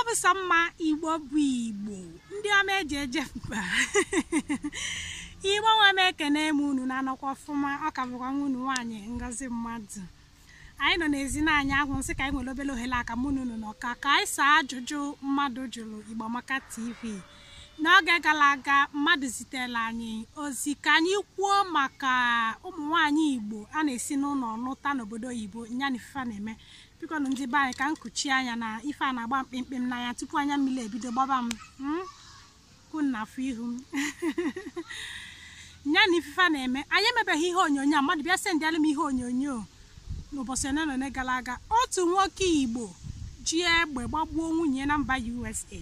Bụ sọ mma. Igbo bụ Igbo, ndị ọma eji eje mba. Igbo nwe m, ekene m unu na-anọkwa ọfụma. Ọ ka bụkwa nwa unu nwaanyị, Ngozi Mmadụ. Anyị nọ n'ezi na-anya agwụ nsị ka anyị nwere obere ohere aka mụ na unu nọ ka anyị saa ajụjụ mmadụ jụrụ Igbo Amaka TV n'oge gara aga. Mmadụ zitere anyị ozi ka anyị kwuo maka ụmụ nwaanyị Igbo a na-esi n'ụlọ nụta n'obodo oyibo, nya na ife na-eme. Biko nụ, ndị be anyị, ka nkuchi anya na ife a na-agba mkpimkpim n'anya tupu anya mmiri ebido gbaba m kwu na afọ ihu m nya na ife na-eme. Anyị emebeghị ihe onyonyo a. Mmadụ bịa sendịalụ m ihe onyonyo n'ụbọchị ole na ole gara aga. Otu nwoke Igbo ji egbe gbagbuo nwunye na mba USA,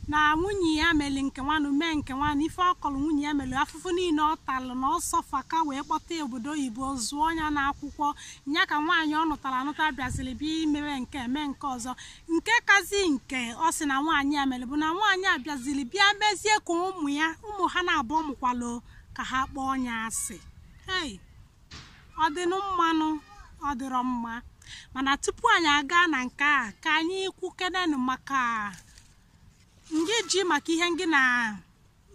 na nwunye ya meli nke nwanụ mee nke nwanụ. Ife ọ kọrọ nwunye ya mere, afụfụ niile ọ talụ na ọsọ faka wee kpọta obodo oyibo, zụọ ya n'akwụkwọ nya, ka nwaanyị ọ nụtara anụta bịaziri bịa imewe nke eme nke ọzọ. Nke kazi nke ọ sị na nwaanyị ya mere bụ na nwaanyị a bịaziri bịa mezie ka ụmụ ya, ụmụ ha na-abụọ mụkwalụ, ka ha kpọọ ya asị. Hei, ọ dịnụ mmanụ, ọ dịrọ mma. Mana tupu anyị aga na nke a, ka anyị kwukenenụ maka ngị ji maka ihe ngị na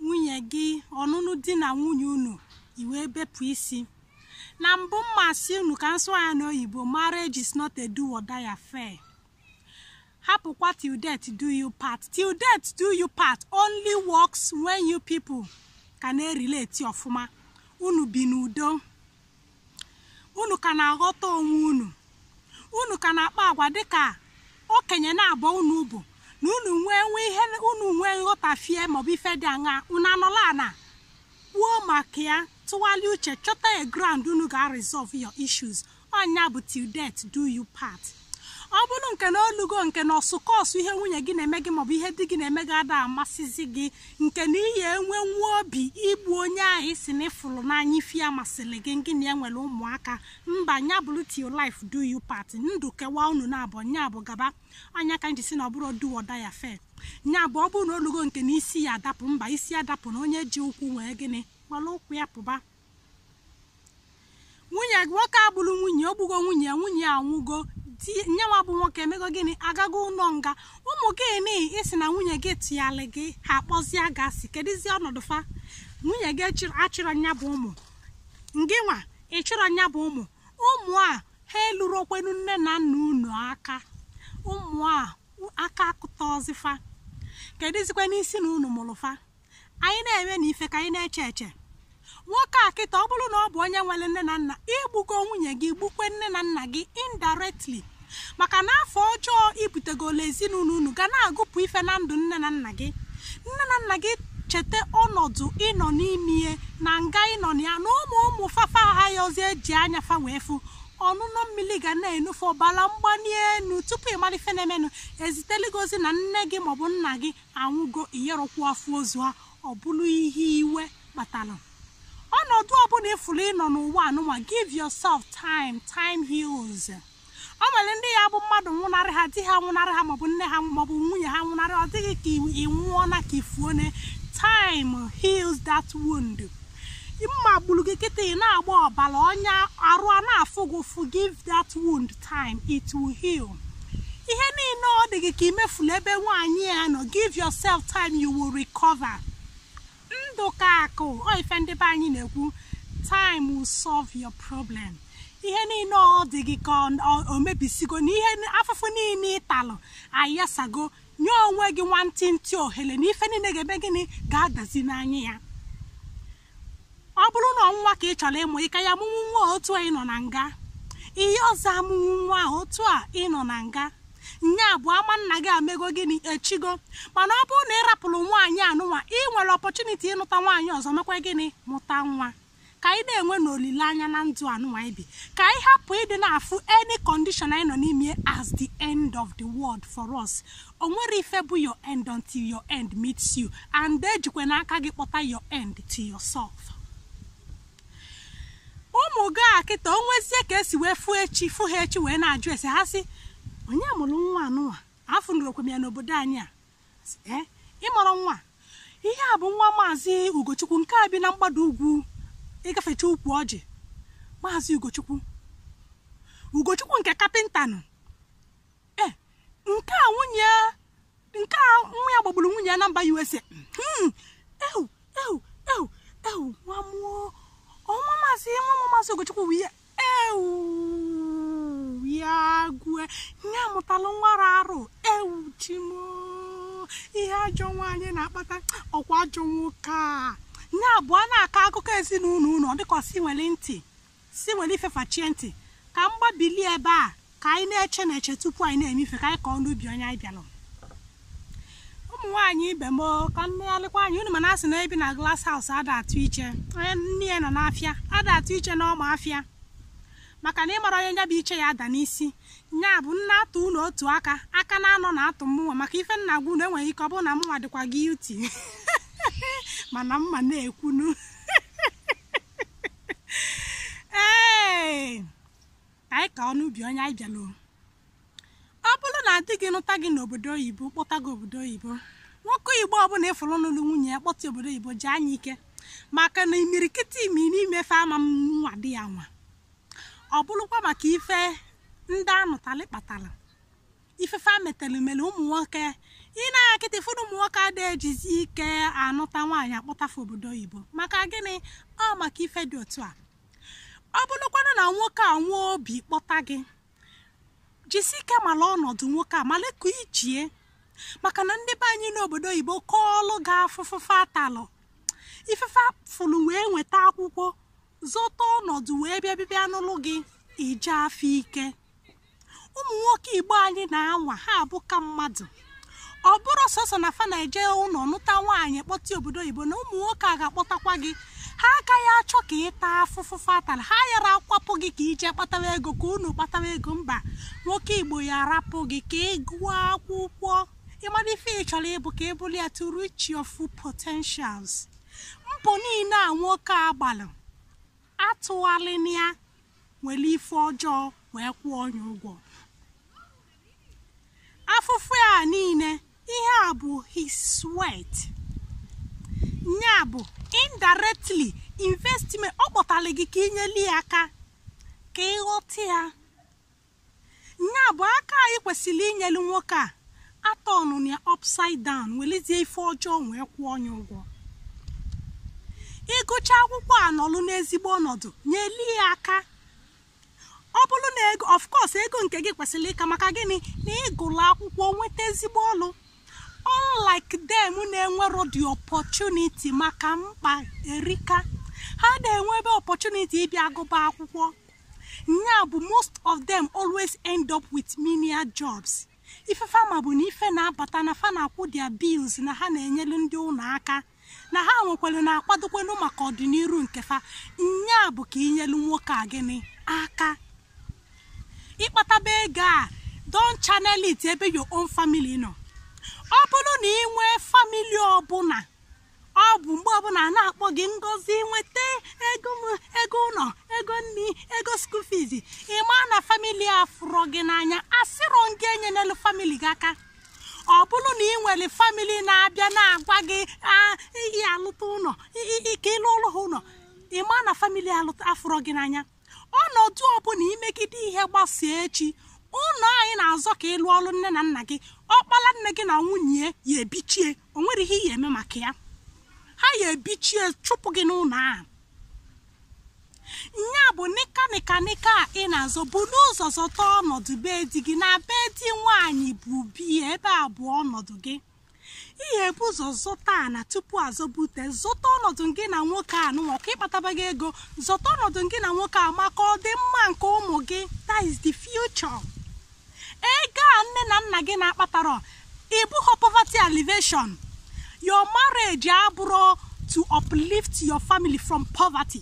nwunye gị, ọnụnụ di na nwunye unu, iwee bepụ isi. Na mbụ, mmasị unu ka nsụ ya n'oyibo: marriage is not a do or die affair. Hapụkwa till death do you part. Till death do you part only works when you people ka na-erelate ọfụma, unu bi n'udo, unu ka na-aghọta onwe unu, unu ka na-akpa agwa dịka okenye na-abụ unu bụ na unu nwee nwee ihe, unu nwee nghọtafie maọbụ ife dị aṅa, unu anọla ana kwuo maka ya, tụgharịa uche, chọta a ground unu ga-resolve your issues. Ọnya bụ till death do you part. Ọ bụrụ nke na olugo nke na ọsụkọsụ, ihe nwunye gị na-eme gị maọbụ ihe di gị na-eme gị ada amasịzi gị, nke na iyi enwe nwa obi igbu onye ahụ isi na ịfụrụ n'anya, ife ya masịrị gị, gị na ya nwere ụmụaka, mba, nya bụrụ till life do you part. Ndụ kewa unu na-abụ, nya bụ gaba. Anya ka nji si na ọ bụrụ do or die affair. Nya bụ ọ bụrụ na olugo nke na isi ya adapụ, mba, isi adapụ na onye ji ụkwụ nwee gịnị gbara ụkwụ ya pụba. Nwunye nwoke abụrụ nwunye ogbugo nwunye ya, nwunye ya anwụgo, di nyenwa bụ nwoke emego gịnị? Agago ụlọ nga. Ụmụ gị isi na nwunye gị tụgharị gị, ha akpọzie gasị, kedụzi ọnọdụ fa? Nwunye gị achịrọ nya bụ ụmụ ngị nwa, ịchịrọ nya bụ ụmụ. Ụmụ a ha eluru okwenu nne na nna unu aka, ụmụ a aka akụta ọzịfa, kedụzikwa n'isi na unu mụrụ fa? Anyị na-eme na ife ka anyị na-eche eche. Nwoke a kịta, ọ bụrụ na ọ bụ onye nwere nne na nna, igbugo nwunye gị, gbukwe nne na nna gị indirectly, maka na afọ ọjọọ ibutegolo ezinụlọ unu ga na-agụpụ ife na ndụ nne na nna gị. Nne na nna gị cheta ọnọdụ ịnọ n'ime na nga ịnọ na ya na ụmụ ụmụ fafa ha ya ọzọ eji anya fa wee fụ ọnụnọ mmiri ga na-enufe ọbara mgbali elu. Tupu ịmara ife na-emenụ, eziteligozi na nne gị maọbụ nna gị anwụgo, iyerụkwu afọ ozu ha. Ọ bụrụ ihe iwe kpatara ọnọdụ ọbụla ịfụrụ ịnọ n'ụwa anụnwa, give yourself time. Time heals. Ọ nwere ndị ya bụ mmadụ nwụnarị ha, di ha nwụnarị ha, maọbụ nne ha maọbụ nwunye ha nwụnarị, ọ dịghị ka ị nwụọna ka ifuone. Time heals that wound. Mma gburu gị kịta, ị na-agba ọbara, ọnya arụ a na-afụ gị ụfụ, give that wound time, it will heal. Ihe niile ọ dị gị ka imefula ebe nwaanyị ya nọ, give yourself time, you will recover. Ndụ ka akụ. Ọ ife ndị be anyị na-ekwu: time will solve your problem. Ihe niile ọ dị gị ka o mebisigo na ihe afụfụ niile ịtalụ ayasago, nye onwe gị nwantịntị ohere na ife niile ga-eme gịnị? Ga-adazi n'anya ya. Ọ bụrụ na ọnwa ka ị chọrọ ịmụ, ịka ya amụnwụ nwa otu a ị nọ na nga. Ihe ọzọ, amụnwụ nwa ahụ otu a ị nọ na nga, nya bụ ama nna gị amego gịnị? Echigo. Mana ọ bụrụ na ị rapụrụ nwaanyị anụnwa, ị nwere opportunity ịnụta nwaanyị ọzọ, mekwa gịnị? Mụta nwa. Ka anyị na-enwe n'olileanya na ndụ anụnwa ibi, ka anyị hapụ ịdị na-afụ any condition anyị nọ n'ime as the end of the world for us. O nwere ife bụ your end until your end meets you, and ejikwa n'aka gị kpọta your end to yourself. Ụmụ gị a kịta, o nwezie ka esi wee fụ echi, fụ ha echi, wee na-ajụ ese ha sị, onye mụrụ nwa anụnwa? Afọ nụrụkwa m ya n'obodo anyị a. Ee, ịmụrụ nwa, ihe a bụ nwa Maazị Ugochukwu nke a bi na mgbada ugwu, ịgafecha ukwu ọjị. Maazị Ugochukwu, Ugochukwu nke kapịnta nụ. nwa ya gbagburu nwunye ya na mba USA. Ewu ewu ewu ewu, nwa mụọ ọnwa maazị, nwa maazị Ugochukwu bụ ihe. Ewu ya gwe nye amụtalụ nwara arụ. Ewu chimo, ihe ajọ nwaanyị na-akpata ọkwa ajọ nwoke a. Nya bụ a na-akọ akụkọ ezinụlọ ụlọ dịka si nwere ntị, si nwere ifefachie ntị. Ka m gbabilie ebe a ka anyị na-eche na-eche tupu anyị na-eme ife, ka anyị kọọ n'ubi onye anyị bịara. Ụmụ nwaanyị ibe m, ka nne ya lekwa anyị unu, mana asị na ebi na glass house ada atụ iche. Onye nne ya nọ n'afịa ada atụ iche n'ọma afịa, maka na ịmara onye nya bụ iche ya ada n'isi. Nya bụ nna atụ unu otu aka aka na-anọ na atụ mụnwa, maka ife nna gwa unu enweghị ike ọ bụrụ na mụnwa dịkwa guilty, mana mma na-ekwunu. Ee, ka anyị kọọ n'ubi onye anyị bịara. Ọ bụrụ na di gị nụta gị n'obodo oyibo, kpọta gị obodo oyibo, nwoke Igbo ọbụla ịfụrụ n'ụlọ nwunye ya kpọta obodo oyibo ji anya ike, maka na imirikiti imi n'imefe ama nwa di ya nwa. Ọ bụrụkwa maka ife ndị anụtalị kpatara ifefe a metere mere ụmụ nwoke ị na-akịta ifuru ụmụ nwoke ada ejizi ike anụta nwaanyị akpọtafe obodo oyibo. Maka gịnị? Ọ maka ife dị otu a. Ọ bụrụkwanụ na nwoke a nwee obi kpọta gị, jisi ike mala ọnọdụ nwoke a, mala ka ijie, maka na ndị be anyị n'obodo oyibo kọọlụ gị afụfụ fatalụ ifefe fụrụ wee nweta akwụkwọ zụta ọnọdụ wee bịa bịa n'ụlọ gị ije afọ ike. Ụmụ nwoke Igbo anyị na-anwa ha abụka mmadụ. Ọ bụrụ sọsọ na fa na-eje ụlọ nụta nwaanyị kpọta obodo oyibo, na ụmụ nwoke a ga-akpọtakwa gị, ha agaghị achọ ka ị taa afụfụ fatala. Ha yara akwapụ gị ka ije kpatawa ego, ka unu kpatawa ego. Mba, nwoke Igbo ya arapụ gị ka ị gụọ akwụkwọ, ịmara ife ị chọrọ ịbụ, ka ị bụrụ ya, to reach your full potentials. Mbọ niile a nwoke a gbalụ atụghalịna ya nwere ife ọjọọ wee kwụọ onye ụgwọ afụfụ ya niile. Ihe a bụ his sweat, nya bụ indirectly investment. Ọ kpọtara gị ka inyeli ya aka ka ịghọta ya. Nya bụ aka anyị kwesịrị inyelu nwoke a atọnụ ya upside down, welizie ife ọjọọ wee kwụọ onye ụgwọ. Ịgụcha akwụkwọ a nọlụ n'ezigbo ọnọdụ, nyeli ya aka. Ọ bụrụ na ego, of course ego nke gị kwesịrị ịka, maka gịnị? Na ịgụlụ akwụkwọ nweta ezigbo ọlụ, unlike them na-enwero the opportunity, maka mkpa erika ha na-enwebe opportunity ịbịa agụba akwụkwọ. Nya bụ most of them always end up with menial jobs. Ife fama bụ na ife na-abata na fa na-akwụ their bills, na ha na-enyelu ndị ụlọ aka, na ha nwekwara na-akwadokwenu maka ọdịnihu nke fa. Nya bụ ka inyelu nwoke a gịnị aka ịkpataba ego a. Don channel it ebe your own family nọ. Ọ bụrụ na ị nwee family ọbụla, ọ bụ mgbe ọbụla a na-akpọ gị Ngozi, nweta ego m, ego ụlọ, ego nri, ego school fees, ị maa na family a fụrọ gị n'anya. Asịrọ gị enyenelu family gị aka. Ọ bụrụ na ị nwere family na-abịa na-agwa gị iyi alụta ụlọ ka ịlụ ụlọ ha ụlọ, ị maa na family afụrọ gị n'anya. Ọnọdụ ọbụla imegide ihe gbasaa echi, ụlọ anyị na-azọ ka ịlụ ọrụ nne na nna gị, ọkpala nne gị na nwunye ya ebichie, o nwere ihe ya eme maka ya, ha ya ebichie chụpụ gị n'ụlọ ahụ. Nya bụ nika nika nika a ị na-azọ bụ n'ụzọ zọta ọnọdụ be di gị na be di nwaanyị bụ bi ebe a bụ ọnọdụ gị. Ihe bụ ụzọ zọta na tupu azọbute zọta ọnọdụ gị na nwoke a nụnwa ka ịkpataba gị ego, zọta ọnọdụ gị na nwoke a maka ọdịmma nke ụmụ gị. That is the future. Ego a nne na nna gị na-akpatara ịbụghọ poverty alleviation. Your marriage abụrụ to uplift your family from poverty.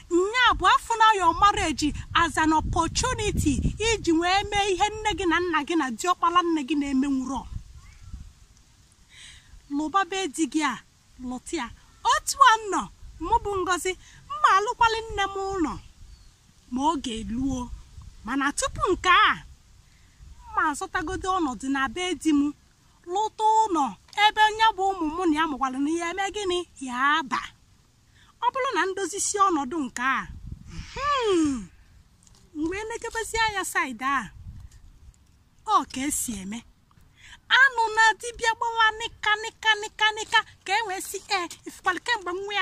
Nya bụ afụna your marriage as an opportunity iji wee mee ihe nne gị na nna gị na diọkpala nne gị na-emenwuro. Lụba be di gị a, lụta ya. Otu a nọ mụ bụ Ngozi, mma alụkwali nne m ụlọ ma oge luo, mana tupu nke a mma azọtagodo ọnọdụ na be di m, lụta ụlọ ebe onye bụ ụmụ mụ na ya mụkwara na ya eme gịnị ya aba. Ọ bụrụ na ndozisi ọnọdụ nke a, mgbe elekebezi anya saịdị a, ọ ka esi eme. Anụ na dibịa gbawa nịka nịka nịka nịka ka e wee si ee ifekwala kemgbe nwa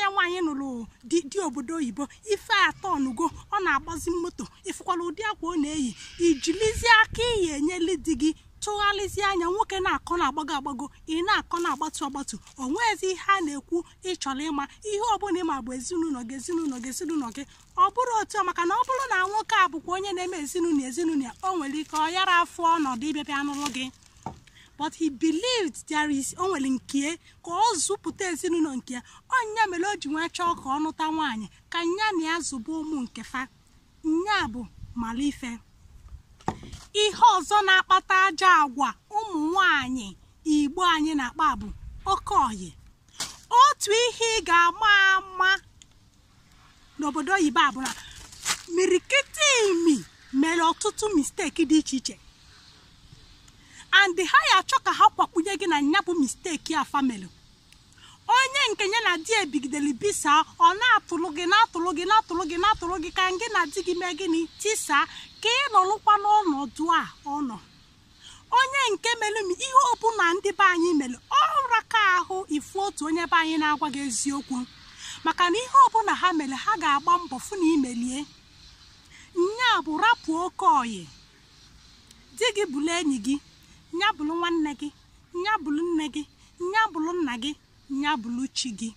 ya nwaanyị nụrụ di obodo oyibo ife atọ ọnụgo ọ na-agbazi moto ifekwala ụdị akwa ọ na-eyi ijilizie aka iyi enyeli di gị tụgharịzie anya nwoke na-akọ na-agbago agbago ị na-akọ na-agbatu agbatu o nweghịzi ihe a na-ekwu ịchọrọ ịma ihe ọbụla ịma bụ ezinụlọ gị ezinụlọ gị ezinụlọ gị ọ bụrụ otu a maka na ọ bụrụ na nwoke a bụkwa onye na-eme ezinụlọ ezinụlọ ya o nwere ike ọ yara afọ ọnọdụ ịbịabịa n'ụlọ gị. But he believed there is o nwere nke ka ọ zụpụta ezinụlọ nke ya ọnya mere o ji nwee chọọ ka ọ nụta nwaanyị ka nya na ya zụba ụmụ nke fa nya bụ mara ife. Ihe ọzọ na-akpata ajọ agwa ụmụ nwanyị Igbo anyị na-akpa bụ oke oyi. Otu ihe ị ga-ama ama n'obodo oyibo a bụ na mirikiti imi mere ọtụtụ misteki dị iche iche and ha ya achọ ka ha kwakpunye gị na nya bụ misteki a family. Onye nke ya na di ebigidere bisa ọ na-atụlụ gị na-atụlụ gị na-atụlụ gị na-atụlụ gị ka gị na di gị mee gịnị tisa ka ị nọrụkwa n'ọnọdụ a ọ nọ. Onye nke mere m ihe ọbụla ndị be anyị mere ọraka ahụ ifu otu onye be anyị na-agwa gị eziokwu maka na ihe ọbụla ha mere ha ga-agba mbọ fụ na imelie. Nya bụ rapụ oke oyi di gị bụrụ enyi gị nya bụrụ nwanne gị nya bụrụ nne gị nya bụrụ nna gị nya bụrụ chi gị.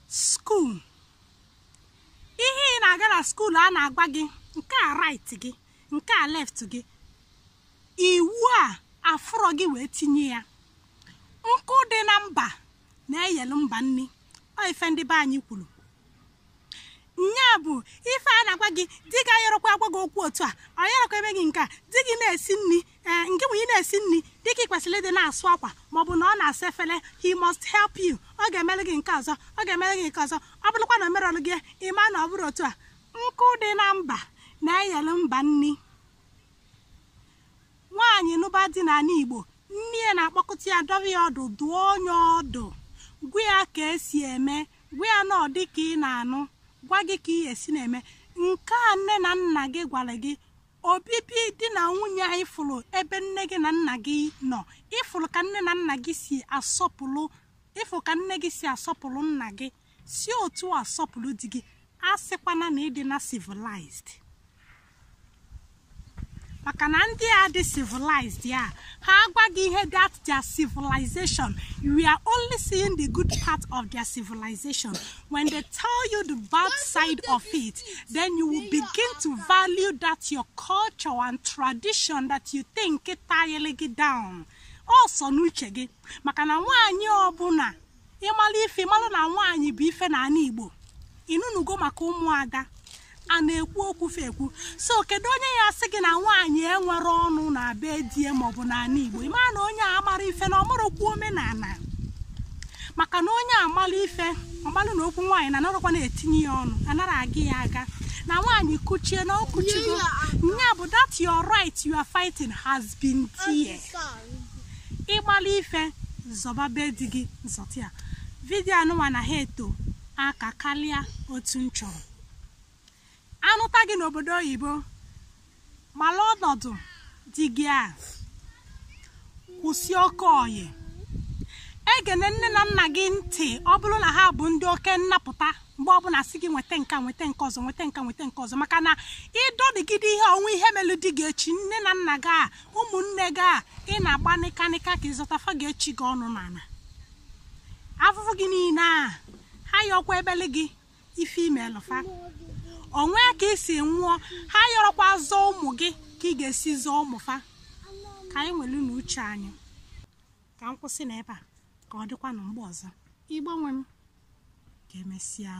Skuul ihe ị na-aga na skuul a na-agwa gị nke a right gị nke a left gị iwu a afụrọ gị wee tinye ya. Nkụ dị na mba na-eyelu mba nni ọ ife ndị be anyị kwuru. Nya bụ ife a na-agwa gị di gị ayọrọkwa agwa gị okwu otu a ọ yọrọkwa eme gị nke a di gị na-esi nri ee nke nwunye na-esi nri di gị kwesịrị ịdị na-asụ akwa maọbụ na ọ na-asa efere he must help you ọ ga-emere gị nke ọzọ ọ ga-emere gị nke ọzọ ọ bụrụkwa na o merọlụ gị ịma na ọ bụrụ otu a. Nkụ dị na mba na-eyelu mba nni. Nwaanyị nụba di n'ala Igbo nne ya na-akpọkọta ya dọba ya ọdụ dụọ onye ọdụ gwa ya ka esi eme gwa ya na ọ dị ka ị na-anụ gwa gị ka ị esi na-eme nke a nne na nna gị gwara gị. Obibi di na nwunye anyị fụrụ ebe nne gị na nna gị nọ ịfụrụ ka nne na nna gị si asọpụrụ ịfụ ka nne gị si asọpụrụ nna gị si otu asọpụrụ di gị asịkwana na ịdị na civilized maka na ndị a dị civilized ya ha agwa gị ihe that their civilization we are only seeing the good part of their civilization. When they tell you the bad side of it, then you will begin to value that your culture and tradition that you think tayele gị down. Ọsọ n'uche gị maka na nwaanyị ọbụla ịmala ife ịmalụ na nwaanyị bụ ife n'ala Igbo ịnụnugo maka ụmụada a na-ekwu okwu fekwu so kedu onye ya asị gị na nwaanyị enwere ọnụ na be die maọbụ n'ala Igbo ịma na onye a amara ife na ọmarokwu omenala maka na onye amala ife ọmalụ na okwu nwaanyị na anarakwa na-etinye ya ọnụ anara aga ya aga na nwaanyị kuchie na okuchigo nya bụ that your right you are fighting has been there. Ịgbala ife zọba be di gị zọta ya. Vidiyo anụnwa na ha eto aka karịa otu m chọrọ. Anụta gị n'obodo oyibo mala ọnọdụ di gị a kwụsị oke oyi egene nne na nna gị ntị ọ bụrụ na ha bụ ndị oke nnapụta mgbe ọbụla sị gị nweta nka nweta nke ọzọ nweta nka nweta nke ọzọ maka na ịdọdịgide ihe ọnwụ ihe melu di gị echi nne na nna gị a ụmụnne gị a ị na-agba nịkanịka ka ịzọtafa ga-echi gị ọnụ n'ala afụfụ gị niile a ha yọkwa ebele gị ife imelụfa onwe ka isi nwụọ ha yọrọkwa zọọ ụmụ gị ka ị ga-esi zọọ ụmụ fa ka anyị nwere n'uche anyị ka m kwụsị n'ebe a ka ọ dịkwa na mgbe ọzọ. Igbo nwe m ga-emesịa.